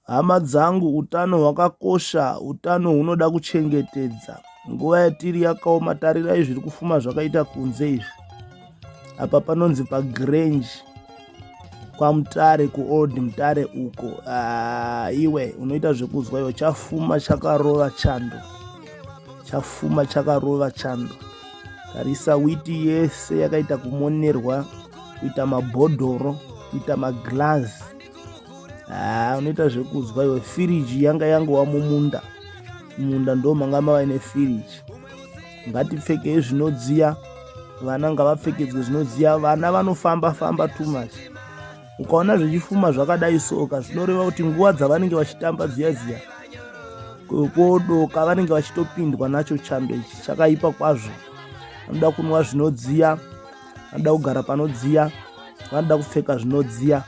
Hama dzangu utano hwakakosha, utano hunoda kuchengetedza. Nguva yatiri yakaoma, tarirai zviri kufuma zvakaita kunze izvi. Apa panonzi paGrange kwaMutare kuOld Mutare uko. Ah, iwe unoita zvekuzwa iwe, chafuma chakarova chando, chafuma chakarova chando. Tarisa witi yese yakaita kumonerwa, kuita mabhodhoro, kuita maglass. Haa unoita zvekuzwa iwe, firiji yanga yangova mumunda, munda ndo manga mava nefiriji. Ngatipfekei zvinodziya, vana ngavapfekedzwe zvinodziya. Vana vanofamba famba too much. Ukaona zvichifuma zvakadai soka zvinoreva kuti nguva dzavanenge vachitamba dziya dziya kwodoka vanenge vachitopindwa nacho chando ichi chakaipa kwazvo. Vanoda kunwa zvinodziya, vanoda kugara panodziya, vanoda kupfeka zvinodziya.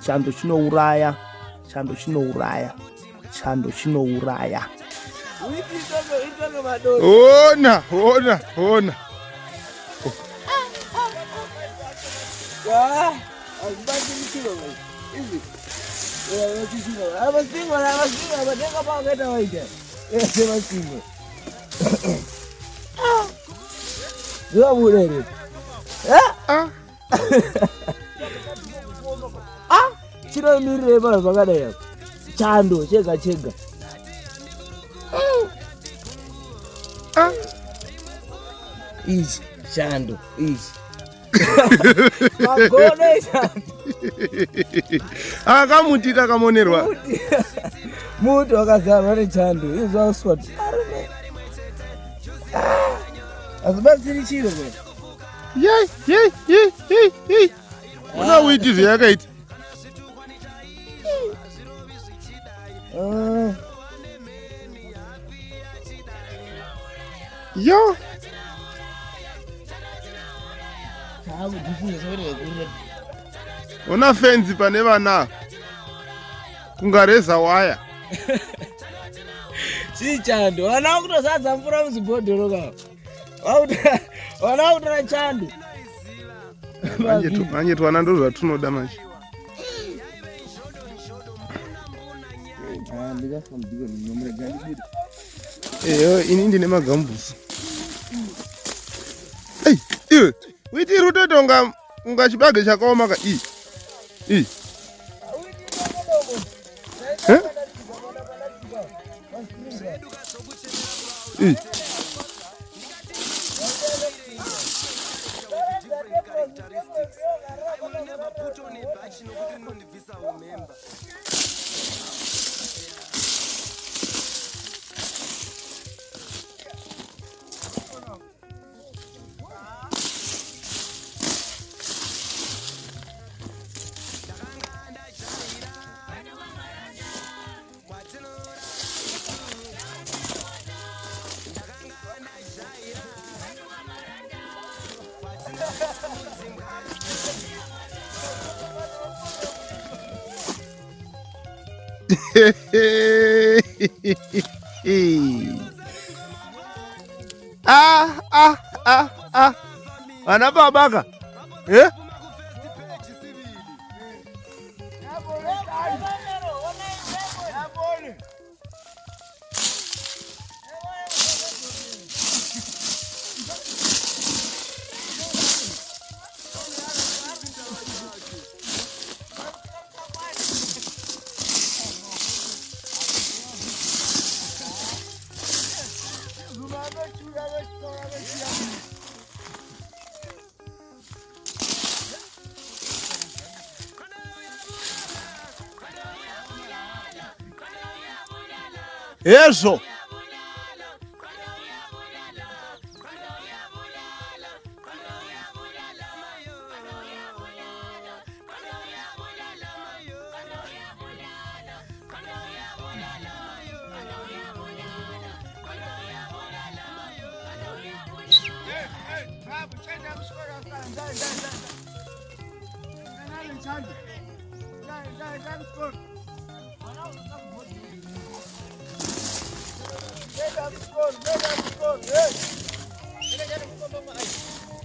Chando chinouraya, chando chinouraya, chando chinouraya. Ona, ona, ona. Chinomirire pano zvakadai apa chando chega chega. Ichi chando ichi magodo echando. Akamuti kakamonerwa muti wakazarwa nechando izvauswa arume hazibatsiri chiro. Yei yei yei yei yei, ona witi zvayakaita. Yo. Ona fenzi pane vana kungareza waya. Chii chando? Vana vakutozadza mvura muzibhodhoro ka. Vana vakutora chando. Manje twana ndozvatunoda manje. Eyo ini ndine magambusu. Ei, iwe, witi iri kutoita unga unga chibage chakaoma ka iyi. Iyi. Eh? Iyi. Ah, ah, ah, ah. Vana baba ka. Eh? Hezvo.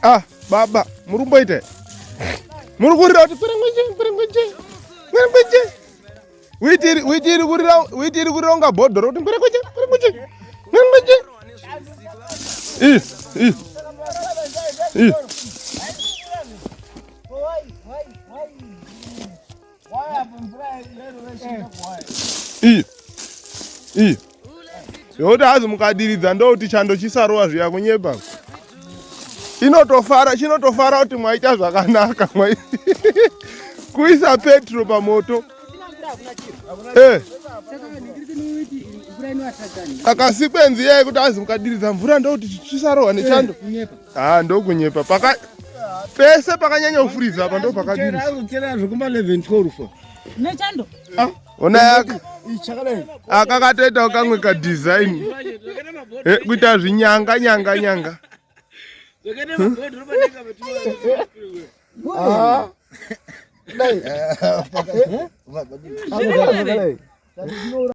Ah, baba, muri kumboita? Muri kurira kuti kwerengweje, kwerengweje, kwerengweje. Witi iri kurira, witi iri kurira unga bhodhoro kuti ngwere ngwere ngwere ngwere ngwere. I i i. I i. Yokuti hazi mukadiridza ndokuti chando chisarova zviya kunyepa. Inotofara, chinotofara kuti mwaita zvakanaka mwai. Kuisa petro pamoto. Eh. Akasikwenzi yayi kuti azi mukadiridza mvura ndokuti chisarohwa nechando. Ah, ndokunyepa. Paka pese pakanyanya kufuriza apa ndo pakadiridza. Kera zvekuma 11 12. Nechando. Ah, ona yaka. Aka katoitawo kamwe ka design. Eh, kuita zvinyanga nyanga nyanga. Ah. Dai.